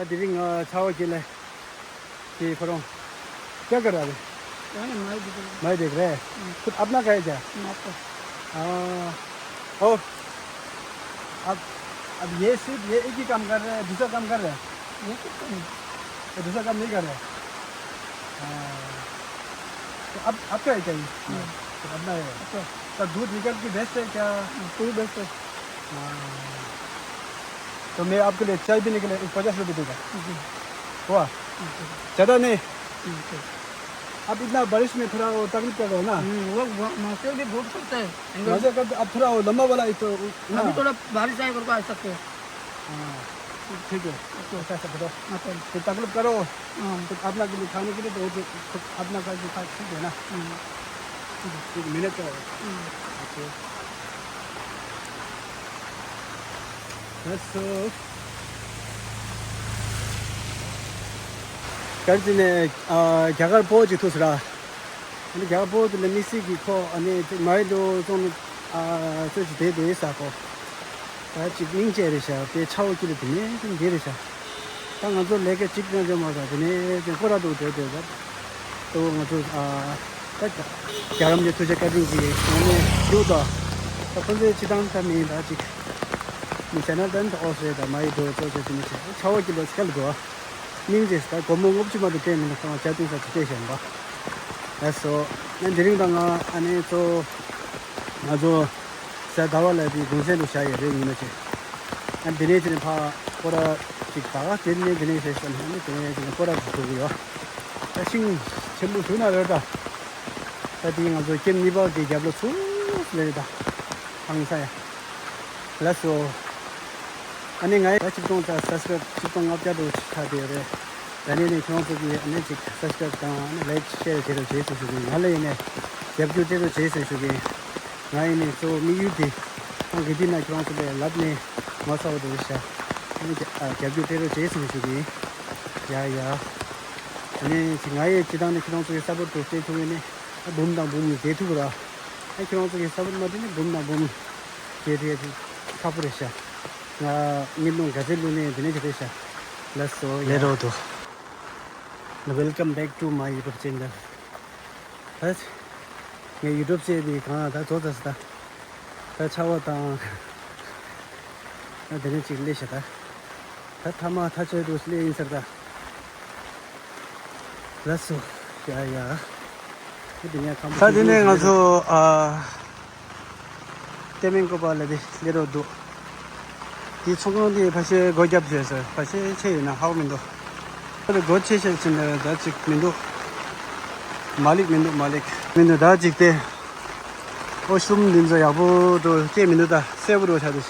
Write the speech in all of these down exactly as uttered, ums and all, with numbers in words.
དེ་རིང་ང་ཆར་པ་བརྒྱབ་ལེ། དེ་ཁོ་རང་། क्या कर रहा है अभी? क्या नहीं, माई दिख रही। माई देख रहे हैं। हम्म। खुद अपना का है क्या? अपना। हाँ। और अब, अब ये सिर्फ ये एक ही काम कर रहे हैं, दूसरा काम कर रहे हैं? ये कुछ नहीं। ये दूसरा काम नहीं कर रहे हैं? हाँ। तो अब आपका है क्या ये? हम्म। तो अपना है। अच्छा। तो दूध निकाल के बेचते हैं क्या? हम्म, तू बेचते। हाँ। तो मैं आपके लिए चाय पीने के लिए एक पचास रुपए दूंगा। जी। हुआ? जी। ज़्यादा नहीं। ठीक है। आप इतना बारिश में थोड़ा वो तकलीफ कर रहे हो ना? हम्म, वो, वो मच्छर भी बहुत करता है। मच्छर करता, आप थोड़ा वो लंबा वाला एक तो, ना? अभी थोड़ा बारिश आए करके आ सकते हैं। हाँ, ठीक है। अच्छा। अच्छा, अच्छा, बताओ। हाँ, चलो। फिर तकलीफ करो। हाँ। फिर अपना के लिए खाने के लिए तो वो तो अपना का जो खा, ठीक है ना? हाँ। ठीक है, ठीक है, मेहनत करो। हाँ। Okay. That's all. ག་རེ་ཟེར་ནས། ཨ། རྒྱ་གར་སྤོ་ཅིག་ཐུག་སོང་ར། ཨ་ནི་རྒྱ་གར་སྤོ་དེ་ལ་དམིགས་བསལ་གྱི་ཁོ་ཨ་ནི་མ་ཡི་འགྲོ་སོང་ནས། ཨ། ཚོད་ཅིག་བསྡད་བསྡད་ས་ཁོ། ད་ཅིག་སྙིང་རྗེ་རེད་ཤག་དཔེ་ཆར་པ་དཀྱིལ་ལ་དེ་ནས་ཀྱང་འདི་རེད་ཤག་ད་ང་ཚོ་ལས་ཀ་གཅིག་ཀྱང་བྱེད་མ་དགོས། དེ་ནས་ཀྱང་སྐོར་ར་འདུག་བསྡད་བསྡད་ད། ད་ང་ཚོ། ཨ། ད་རྒྱ་རྒྱ་རམ་གྱི་ཐུགས་རྗེ་བཀའ་དྲིན་གྱིས་ངོ་མས་བཞུགས་དང་། ད་ཁོ་ཚོའི་སྤྱི་བཏང་ད་མིན་ད་ཅིག་མི་བྱས་ན་ད་ནི་ད་ཨོ་སི་རེད། ད་མ་ཡི་འགྲོ་ཚོ་བྱས་དེ་ནས་ཆར་པ་དཀྱིལ་ལ་སྐྱེལ་འགྲོ། སྙིང་རྗེ། ད་སྒོར་མོ་ལྔ་བཅུ་མ་གཏོགས་སྤྲད་མི་འདུག་ཁོ་རང་ཇ་འཐུང་ས་དེ་སྤྲད་བཞག་པ། ལགས་སོ། ཨ་ནི་དེ་རིང་ད་ང་ཨ་ནི་གཙོ་བོ་ང་ཚོ་གཟའ་ཟླ་བ་ལ་དེ་གུང་སེང་དུ་བཞག་ཡོད་རེད། ཉི་མ་གཅིག་ཨ་དེ་ནས་དེ་ནས་ཕར་སྐོར་ར་ཅིག་ད་ག་དེ་ནས་དེ་ནས་བྱས་ཟེར་ན་ཨ་ནི་དེ་ནས་དེ་ནས་སྐོར་ར་ཅིག་འགྲོ་གི་ཡོད། ད་ཤིང་ཆེན་པོ་ཞུ་ན་རེད་ད། ད་དེ་ང་ཚོ་ཀེམ་གཉིས་པ་གི་རྒྱབ་ལ་ཚུར་སླེབས་ད། ཧང་སང་ཡ། ལགས་སོ། ཨ་ནི་ང་ཡི་ད་ཆིག་སྟོང་ད་སབ་སི་ཀ་རབ་ཆིག་སྟོང་ལྔ་བརྒྱ་དྲུག་ཅུ་ཆགས་བསྡད་ཡོད་རེད། ད་ནས་ནས་ཁྱོད་ཚོ་གིས་ཨ་ནི་ཅིག་སབ་སི་ཀ་རབ་དང་ཨ་ནི་ལའིཀ་ཤེར་བྱེད་རོགས་བྱེད་ཟེར་ཞུ་གི་ཡིན། ང་ལ་ཡིན་ནས་རྒྱབ་སྐྱོར་སྤྲད་རོགས་བྱེད་ཟེར་ཞུ་གི་ཡིན། ང་ཡིན་ནས་གཙོ་བོ་དམིགས་ཡུལ་དེ་ཨང་གི་དེ་ན་ཁྱོད་ཚོ་ལས་ལབ་ནས་ངོ་ཚ་བོ་དེ་རེད་ཤག་ཨ་ནི་རྒྱ་ཨ་རྒྱབ་སྐྱོར་སྤྲད་རོགས་བྱེད་ཟེར་ཞུ་གི་ཡིན། ཡ་ཡ། ཨ་ནི་ཅིག་ང་ཡི་སྤྱི་བཏང་ནས་ཁྱོད་ཚོ་གི་སབ་པོར་དུ་སྤྲད་ཐུབ་ཡོད་ནས་ཨ་འབུམ་དང་འབུམ་བསྡད་ཐུབ་ར། ཨ་ཁྱོད་ཚོ་གི་སབ་པོར་མ་སྤྲད་ནས་འབུམ་དང་འབུམ་བསྡད་ཐུབ་ཡ་དེ་ཁག་པོ་རེད་ཤག་ང་ཉིན་ལུང་ག་ཚོད་ལུང་ནས་འདི་ནས་ཅིག་རེད་ཤག་ལགས་སོ། ཡ། ལས་རོགས་དུ། Welcome back to my YouTube channel. ད་ངའི་ཡུ་ཊུབ་ཅེ་ནལ་གང་ད་རྫོགས་ཚར་སོང་ད། ད་ཆར་པ་དང་། ད་དེ་རིང་ཅིག་སླེབས་ཤག་ད། ད་ཐ་མ་ཐག་ཆོད་དུ་སླེབས་ཡིན་ཟེར་ད། ལགས་སོ། ཡ་ཡ། ད་དེ་ནས་ཁམས་པ་ད་དེ་ནས་ང་ཚོ་ཨ། ཏེ་མིན་ཀོ་པ་ལ་དེ་སླེབས་རོགས་འདུག་དེའི་ཚོང་ཁང་དེ་ཕལ་ཆེར་སྒོ་བརྒྱབ་བྱས་ཟེར། ཕལ་ཆེར་ཆེ་ཡོད་ན་ཧ་གོ་མི་འདུག་ད་དེ་སྒོ་ཕྱེ་བྱས་ཕྱིན་ནས་ད་ཅིག་མི་འདུག་མ་ལེགས་མི་འདུག་མ་ལེགས་མི་འདུག་ད་ཅིག་དེ་ཨོ་ཤུམ་འདི་ཚོ་ཡག་པོ་འགྲོ་སྐྱེས་མི་འདུག་ད་གསལ་པོ་འགྲོ་ཆགས་འདུག་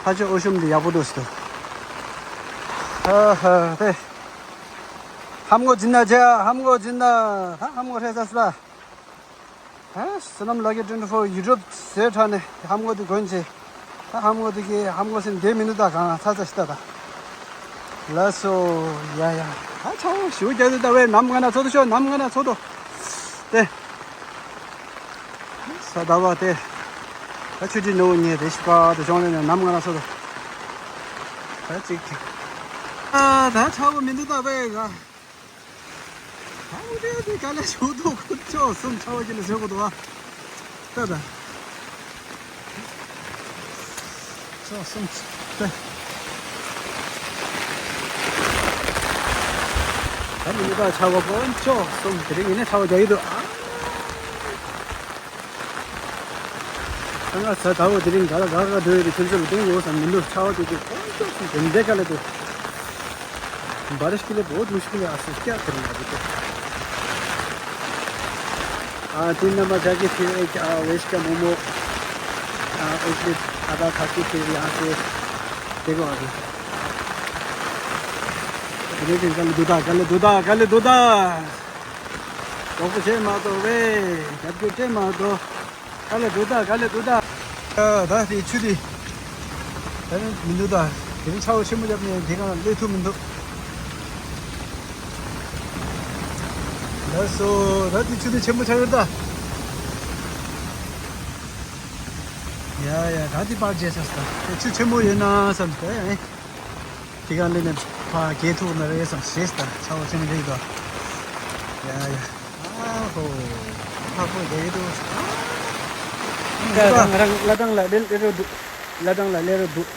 ཕལ་ཆེར་ཨོ་ཤུམ་འདི་ཡག་པོ་འགྲོ་སྲིད་འདུག་ཧ་ཧ་དེ། ཧམ་གོ་འཛིན་ན་ཆེ། ཧམ་གོ་འཛིན་ན། ད་ཧམ་གོ་ཧྲེ་ས་སི་ད། ཧ། བསོད་ནམས་ལགས་ཀྱི་ཊུ་ཝེན་ཊི་ཕོར་ཡུ་ཊུབ་ཟེར་ཁྲ་ནས་ཧམ་གོ་དེ་གོན་ཆེ། ད་ཧམ་གོ་དེ་གི་ཧམ་གོ་སེམས་བདེ་མི་འདུག་ད་གང་ཚ་ཚ་ཞིག་ད་ད། ལགས་སོ། ཡ་ཡ། ད་ཆ་བོ་ཞུ་རྒྱ་དེ་ད་བས་ནམ་ང་ན་ཚོ་དུ་ཤོ་ནམ་ང་ན་ཚོ་དུ། དེ། ས་ད་བ་དེ། ད་ཆུ་ཁྲི་ནོ་ཉེ་དེ་ཤུ་ཀ་དུ་ཅོང་ལེ་ནམ་ང་ན་ཚོ་དུ། ད་ཅིག་ཅིག་ཨ་ད་ཆ་བོ་མི་འདུག་ད་བས་ག་ཧ་མོ་དེ་དེ་ག་ལ་ཞུ་དོ་ཁོ་ཅོ་གསུམ་ཆ་བ་ཅི་ལ་ཟེར་གོ་དོ་བ། ད་ད། ཅོ་གསུམ་ད། ད་མི་ནི་ད་ཆ་བ་གོ་ཅོ་གསུམ་དེ་རིང་ཡིན་ན་ཆ་བ་རྒྱ་ཡི་དོ་ཨ། ད་ང་ས་ད་བོ་དེ་རིང་ག་ལ་ག་ག་འགྲོ་ཡོད་དེ་ཁྱོད་ཚོ་ལ་སྟོན་དགོས་བསམ་མི་འདུག་ཆ་བ་དེ་དེ་ཁོང་ཚོ་སུ་དེ་འདྲའི་དཀའ་ལས་དེ། बारिश के लिए बहुत मुश्किल है आज तो क्या करूँगा अभी तो। हाँ तीन नंबर जाके फिर एक वेज का मोमो एक प्लेट आधा खा के फिर यहाँ से देखो अभी। अभी फिर कल दूधा कल दूधा कल दूधा। तो कुछ है मार दो वे। जब क्यों चे मार दो। ག་ལེ་འདུག་ད། ག་ལེ་འདུག་ད། ད་ད་དེ་ཆུ་དེ་ད་ནི་མི་འདུག་ད། དེ་རིང་ཆར་པ་ཆེན་པོ་བརྒྱབ་ནས་དེ་གང་སླེབས་ཐུབ་མི་འདུག་ལགས་སོ། ད་དེ་ཆུ་དེ་ཆེན་པོ་ཆགས་ཡོད་ད། ཡ་ཡ་ད་དེ་པར་རྒྱས་ཚར་སོང་། དེ་ཆུ་ཆེན་པོ་ཡོད་ན་བསམ་ད་ཡ། དེ་ག་ལས་ནས་ཕ་གེ་ཐུག་ན་རེ་སམ་ཤེས་ད་ཚ་བ་ཆེན་རེད་དོ། ཡ་ཡ། ཨ་ཧོ། ཧ་ཧོ་རེད་དོ། ད་ང་རང་བླ་བྲང་ལ་སླེབས་སླེབས་རོགས་འདུག་བླ་བྲང་ལ་སླེབས་རོགས་འདུག་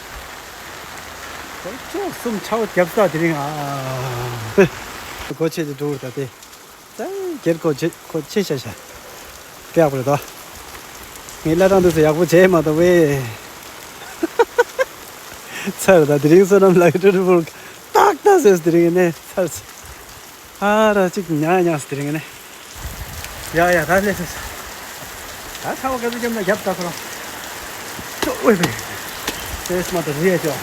ཁོ་ཚོ་གསུམ་ཆ་བ་རྒྱབ་ས་དེ་རིང་ཨ། སྒོ་ཕྱེ་དེ་འགྲོ་བར་ད་དེ། ད་སྒེར་ཁོ་ཆེ་ཁོ་ཆེ་ཤ་ཤ། སྐྱག་པ་རེད་དོ། ངས་བླ་བྲང་འདུག་ཟེར་ཡག་པོ་བྱས་མ་གཏོགས་བས། ཚར་ད་དེ་རིང་བསོད་ནམས་ལགས་ཀྱི་ཀྲུ་ཀྲུ་ཕུར་ཏག་ཏག་ཟེར་དེ་རིང་ནས་ཚར་སོང་། ཨ་ར་གཅིག་ཉག་ཉག་སོང་དེ་རིང་ནས། ཡ་ཡ་ད་སླེབས་སོང་། ད་ཚ་བ་ག་ཚོད་བརྒྱབ་ན་བརྒྱབ་ད་ཁོ་རང་། ཅོ་ཨོའི་བེ། ཏེས་མ་ད་རེད་ཅོ།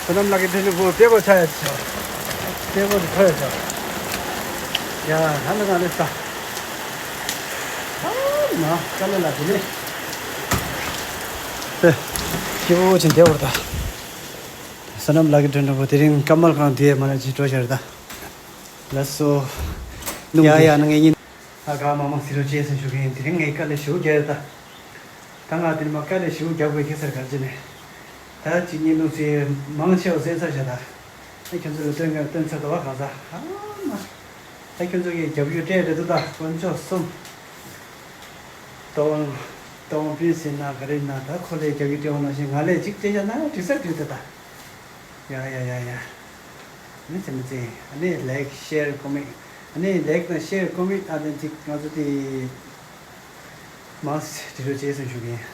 བསོད་ནམས་ལགས་ཀྱི་ཀྲུ་ཀྲུ་ཕུར་པད་པོ་ཆགས་ཡ་ཅོ། པད་པོ་དེ་ཐོ་ཡ་ཅོ། ཡ་ཧ་ལ་ན་ལེ་ས། ཨ་ན་ཀ་ལེ་ལ་དེ་ལེ། ཧེ། སྐྱིད་པོ་ཅིག་བསྡད་པར་ད། བསོད་ནམས་ལགས་ཀྱི་ཀྲུ་ཀྲུ་ཕུར་དེ་རིང་ཀ་མལ་ཁང་དེ་མ་ན་ཅིག་འགྲོ་ཤར་ད། ལགས་སོ། ཡ་ཡ་ན་ངེད་གཉིས། ཨ་ག་མང་མང་ཟེར་རོགས་བྱས་ཟེར་ཞུ་གི་ཡིན། དེ་རིང་ངས་དཀའ་ལས་ཞེ་པོ་བརྒྱབ་ཡོད་ད། ད་ང་དེ་ནས་མ་དཀའ་ལས་ཞེ་པོ་བརྒྱབ་དགོས་ཁེལ་ས་རེད་ག་རེ་བྱས་ནས། ད་གཅིག་གཉིས་ལུགས་ཚེ་མང་ཆེ་བ་གསན་ཚར་བཞག་ད། ཨ་ཁྱོད་ཚོ་ལ་སྟོན་ག་སྟོན་ཚར་འདུག་བ་གང་ཟག་ཨ་མ། ད་ཁྱོད་ཚོ་གིས་རྒྱབ་སྐྱོར་སྤྲད་རེད་འདུག་ད་དཀོན་མཆོག་གསུམ། ཏོང་ཏོང་ཕིན་ཟེར་ན་ག་རེ་ན་ད་ཁོ་ལས་རྒྱབ་སྐྱོར་སྤྲད་འོང་ནང་བཞིན་ང་ལས་གཅིག་སྤྲད་བཞག་ན་འགྲིག་ས་འགྲིག་ད་ད། ཡ་ཡ་ཡ་ཡ། ཨ་ནི་ཚེ་མི་ཚེ། ཨ་ནི་ལའིག་ཤེར་ཀོ་མེན། ཨ་ནི་ལའིག་དང་ཤེར་ཀོ་མེན་ཨ་དེ་ཅིག་ང་ཚོ་དེ་མང་སེ་དྲི་རོགས་བྱས་ཟེར་ཞུ་གི་ཡིན།